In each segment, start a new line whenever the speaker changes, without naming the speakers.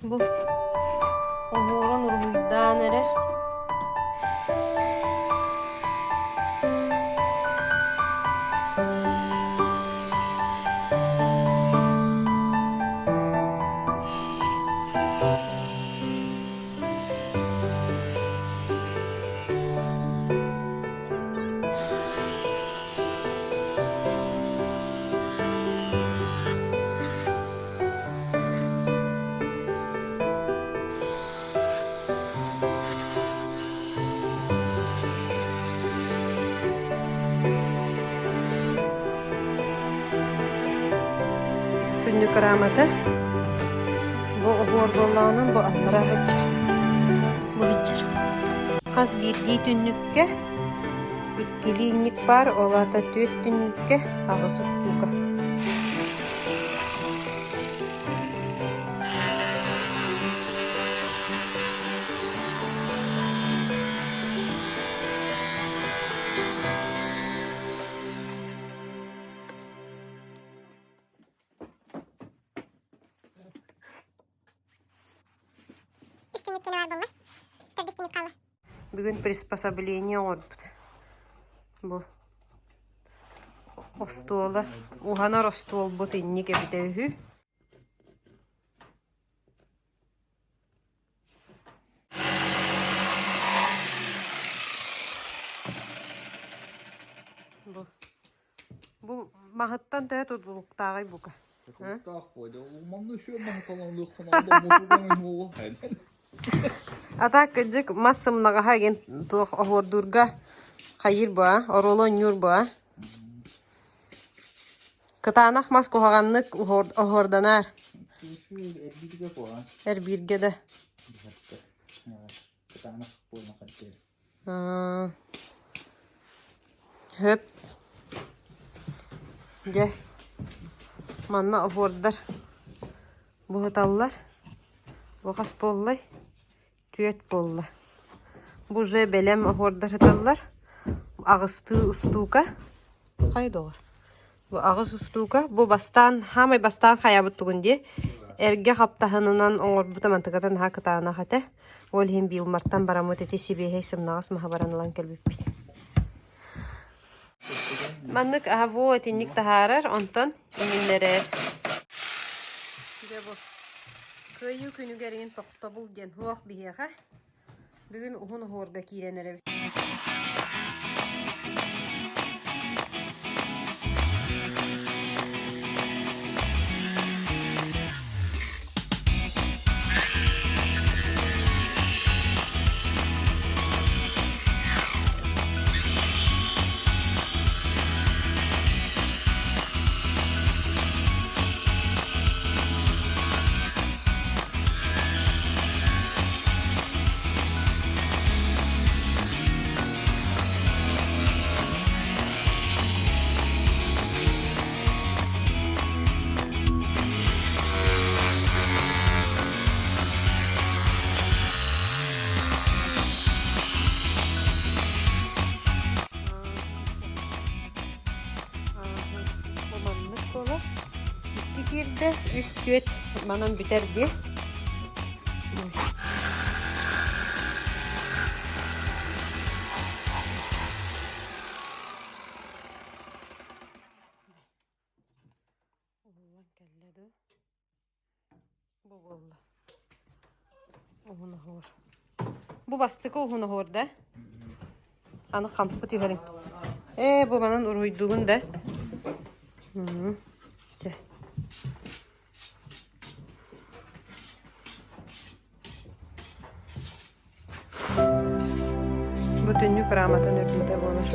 Бу оһуорун уруһуйдаан эрэр. Түннүк рамата бу оһуор буоллаҕынан бу аллараа сылдьар бу сылдьар хас биирдии түннүккэ иккилии инник баар ол аата түөрт түннүккэ аҕыс устуука Бүгүн приспособление оҥорбут. Бу остуола уһанар остуолбут инник эбитэ үһү. Бу Бу маһыттан төһө тутулуктааҕый бука?
Тутулуктаах буолуо. Манна үчүгэй маһы талан ылыаххын
А так кырдьык мас сымнаҕаһа игин туох оһуордуурга хайыыр буо, оруолу онньуур буо. Кытаанах мас куһаҕаннык оһуорданаар.
Эрбииргэ куһаҕан.
Эрбииргэ да.
Кытаанах буолан хардыыр.
Хөп. Дьэ, манна оһуордар буһуталлар. Бу хас буоллай? Түөрт буолла. Бу уже бэлэм оһуордар сыталлар. Аҕыстыы устуука. Хайа доҕор? Бу аҕыс устуука. Бу бастаан, хаамай бастаан хайаабыт тугун дии. Эргэ хаптаһынынан оҥорбута мантыката наһаа кытаанах этэ. Ол иһин Билмартан бараммыт ити сибиэһэй сымнаҕас маһы баран ылан кэлбиппит. Маннык аһа итинник таһаарар, онтон иҥиннэрэр. Дьэ бу Кыайыы күнүгэр иҥин тохтобул диэн суох биһиэхэ. Бүгүн уһун оһуорга киирэн эрэбит. Бу маннык буолар. Икки киирдэ, үс түөрт манан бүтэр дии. Уһуллан кэллэ дуу? Бу буолла. Уһун оһуор. Бу бастакы уһун оһуор да? Аны хампы түһэрин. Ээ, бу манан уруһуйдугун да? Дьэ. Бу түннүк раматын үрдүтэ буолар.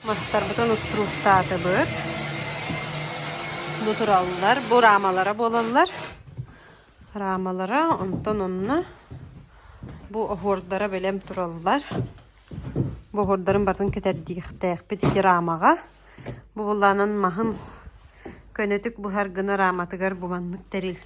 Мастарбытын устуруустаатыбыт. Бу тураллар, бу рамалара буолаллар. Рамалара, онтон онно бу оһуордара бэлэм тураллар. Бу оһуордарын барытын кэтэрдиэхтээхпит ити рамаҕа. Бу буллаанан маһын көнөтүк быһар гына раматыгар бу маннык тэрил.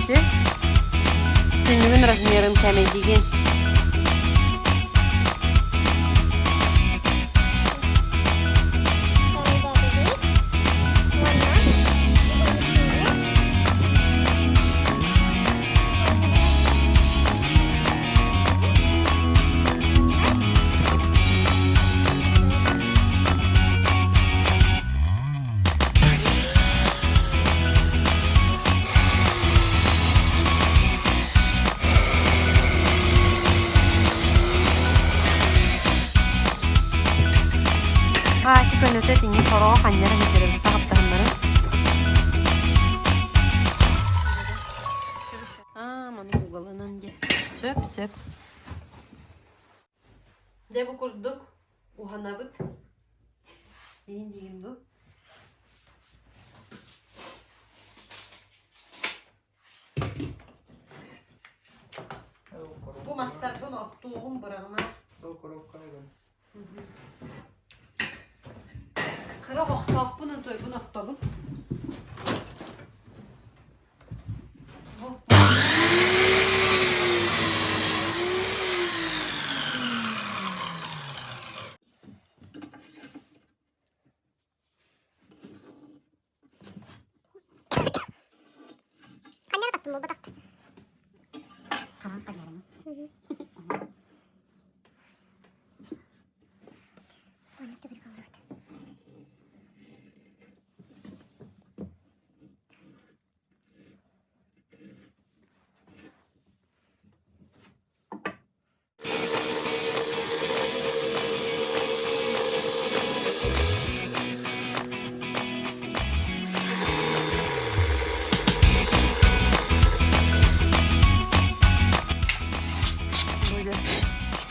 Ити түннүгүн размерын кээмэйдиигин. Аати көнөтө итинник хороҕо ханньара сылдьарыбыт таһаптаһыннарын. Аа, маны угаланан дьэ. Сөп, сөп. Дьэ бу курдук уһанабыт. Иин диигин дуу? Бу мастарбын оттуоҕум быраҕыма. Кыра охтоохпун онтуойбун оттобун. Бу
Ханнары таптым буолбатах.
Böyle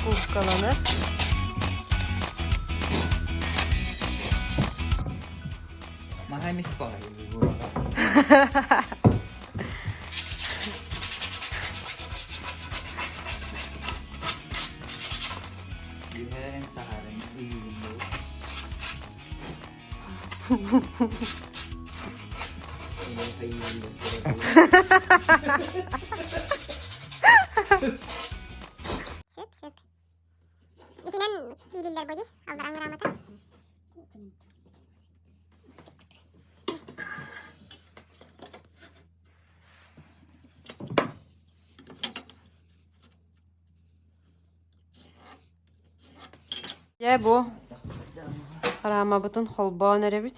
курткаланар.
Маһа эмис баҕайы Үһээн таһааран ыйыгын буол.
Сөп, сөп. Итинэн иилиллэр бу дии, аллараҥ грамота.
Дьэ бу рамабытын холбоон эрэбит.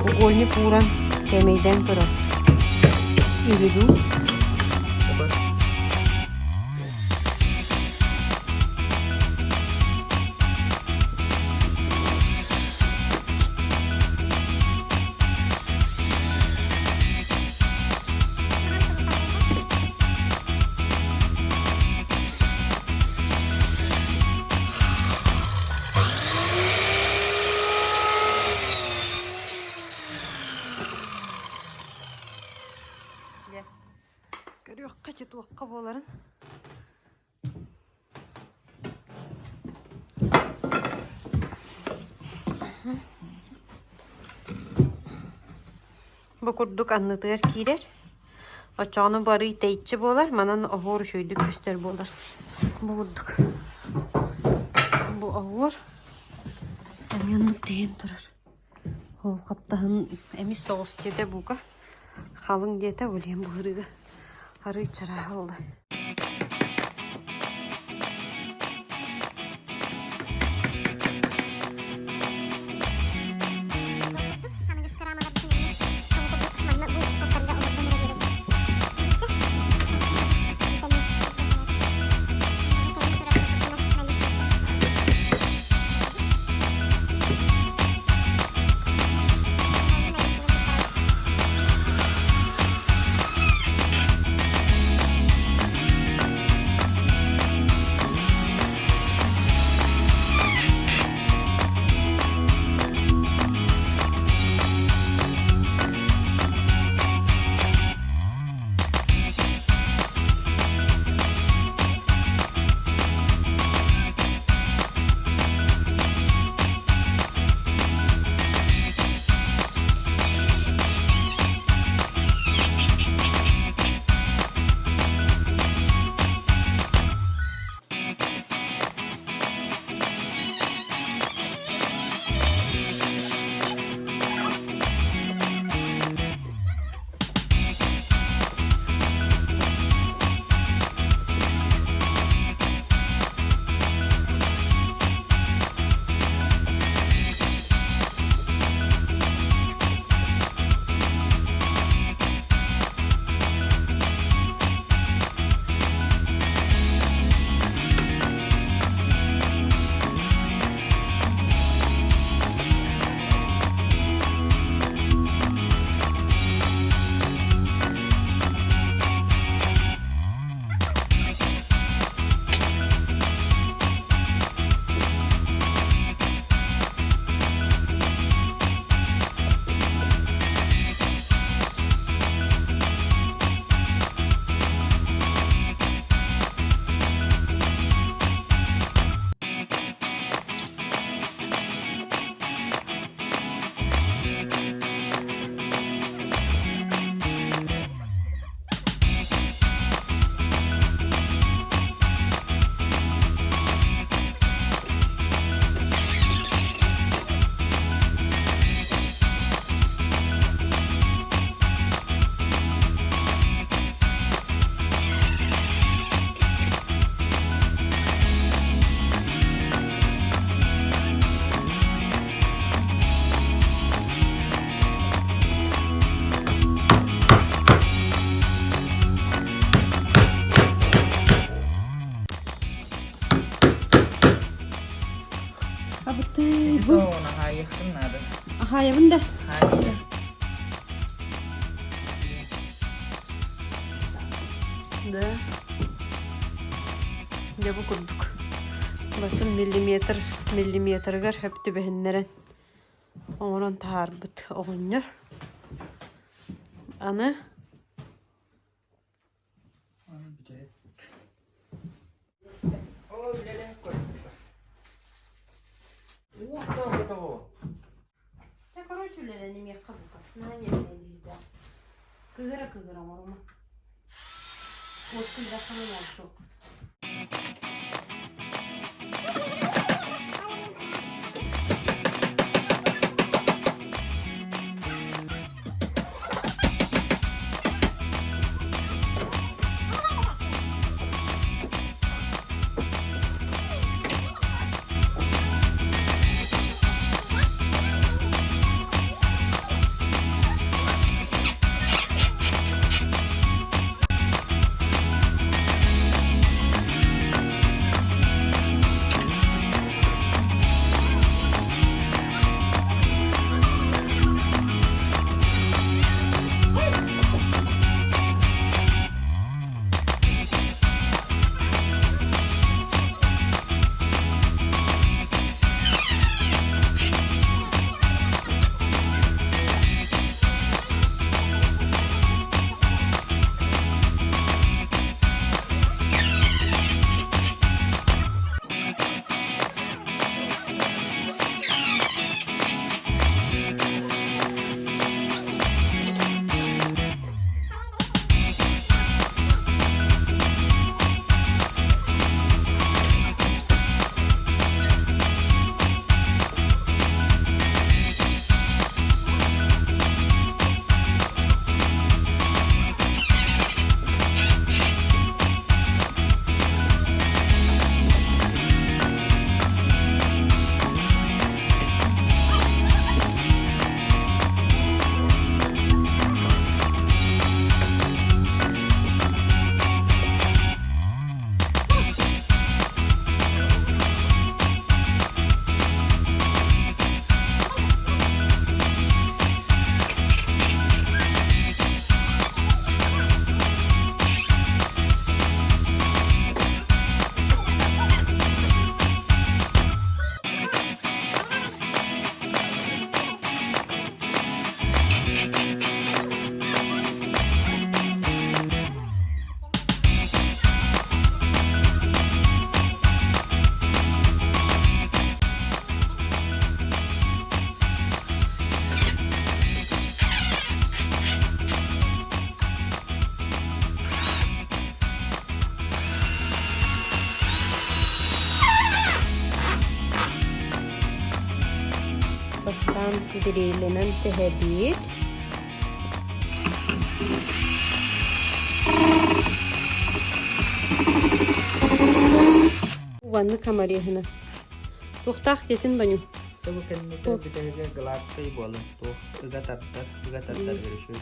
Угольник ууран кээмэйдээн көрөр. Үһү дуу? Дьэ, көрүөххэ чутуохха буоларын. Бу курдук аннытыгар киирэр. Оччоҕуна бу арыый тэйиччи буолар, манан оһуор үчүгэйдик көстөр буолар. Бу курдук. Бу оһуор эмиэ оннук тэйэн турар. Ол хаптаһын эмис соҕус диэтэ бука, халыҥ диэтэ Ульян быһырыга арыый чарааһылла. Абытай бу.
Хаайыахтын наада.
Хаайабын да.
Хаайа.
Да. Дьэ бу курдук. Батын миллиметр миллиметрыгар хөп түбэһиннэрэн оҥорон таһаарбыт оҕонньор. Аны
Оо, үлэлэһик көрдүк. Уох да того.
Та короче үлэлэнимиэххэ бука. Наһаа ньиэрбинэйдиирдээх. Кыыһыра-кыыһыра оҥорума. Уоскуйдаххына оҥорсуохпут. Онтон дрелинэн тэһэбит. Уганны камареһына. Туохтаах диэтин Баню?
Бу кэннитэ бүтэһигэ гладкай буолан туох ыга тардар, ыга тардар өрүшү.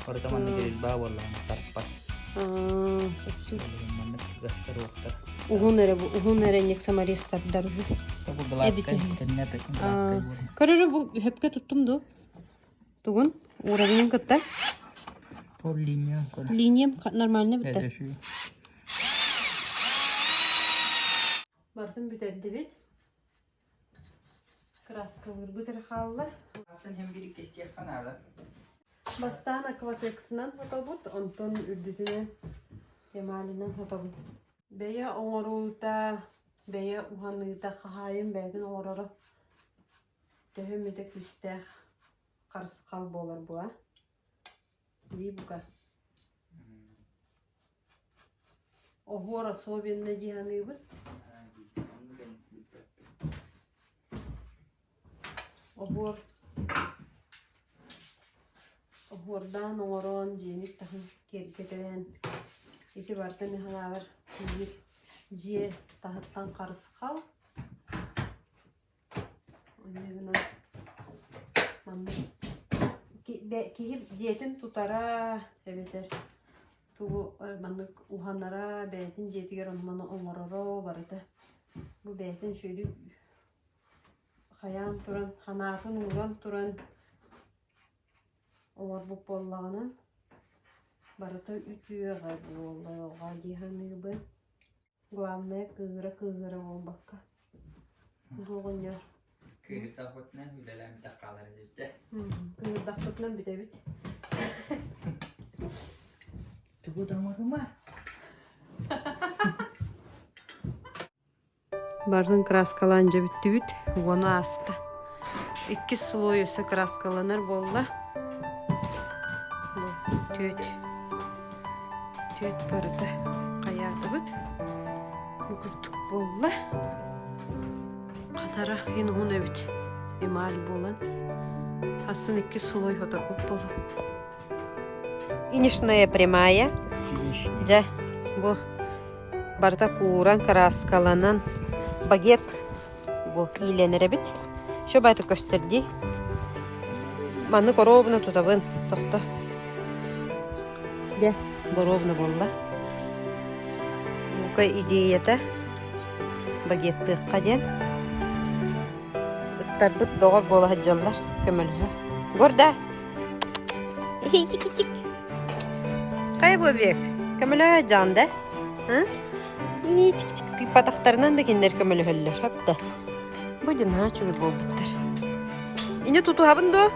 Орто маннык резьба буоллаҕына тарпат.
Сөпсү.
Маннык ыгастар уохтар.
Уһун эрэ уһун эрэ ник саморез тардар үһү.
Бу гладкай, кэннэ гладкай буолан.
Көрөрү бу хөпкө туттум ду? Тугун? Уровнин кытта?
Пол линия көр.
Линиям нормально бүтэ. Бартын бүтэрдибит. Краскалыырбыт эрэ хаалла.
Атын hem bir кестиэх ханаала.
Бастаан акватексынан хотобут, онтон үрдүтүнэн эмалынан хотобут. Бэйэ оҥоруута, бэйэ уһаныыта хаһаайын бэйэтин оҥороро төһө эмитэ күүстээх харысхал буолар буа. Дии бука. Оһуор особенно дии саныыбыт. Оһуор оһуордаан оҥорон дьиэни таһын киэргэтэн ити барыта мин санаабар биир дьиэ таһыттан харысхал Онньу гынан маннык киһи дьиэтин тутара эбэтэр тугу маннык уһанара бэйэтин дьиэтигэр ону-маны оҥороро барыта бу бэйэтин үчүгэйдик хайаан туран ханаатын ууран туран оҥорбут буоллаҕына барыта үтүөҕэ буолуоҕа дии саныыбын. Главное кыыһыра-кыыһыра буолбакка. Бу оҕонньор
Кыыһырдахпытынан үлэлээн хаалар эбит.
Кыыһырдахпытынан бүтэбит.
Тугу да оҥорума.
Барын краскалаан дьэ бүттүбүт, уону ааста. Иккис слой өссө краскаланар буолла. Бу түөт Түөт барыта хайаатыбыт. Бу курдук буолла. Хатара иһин уһун эбит. Эмаль буолан. Астын икки слой хоторбут буолла. Финишная прямая. Дьэ, бу барыта кууран, кырааскаланан багет бу иилэнэр эбит. Еще баайта көстөр дии. Маннык оруобуна тутабын. Тохто. Дьэ, боруобуна буолла. Бука идеята багеттыахха диэн. Ыттарбыт доҕор буола сылдьаллар, көмөлөһө. Горда! Тик-тик. Хайа буобек, көмөлөһө дьаан да? Тик-тик тыыппатахтарынан да кинилэр көмөлөһөллөр, хөп да. Бу дьон үчүгэй буолбуттар. Ини тутуһабын дуо?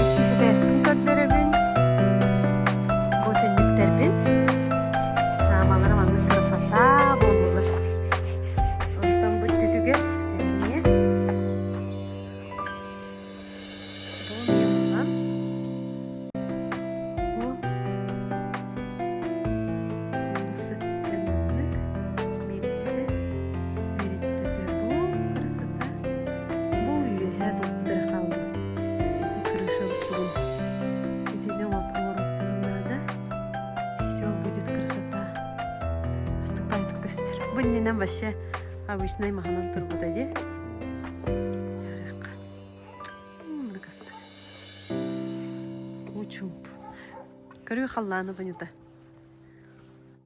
Иккис этээскин көрдөрөбүн. Бу түннүктэрбин. Рамалара маннык красота буоллулар. Онтон бу түтүгэр эмиэ Бу мелман. Бу уулусса маннык бириттэтэ бириттэтэ бу красота бу үөһэ дуоттара хаалбыт ити крыша турун итини оҥоруохпутун наада все будет красота астыкпайтык көстөр бу иннинэн вообще обычный маһынан турбута дии Учумп. Көрүү халлааны бунюта.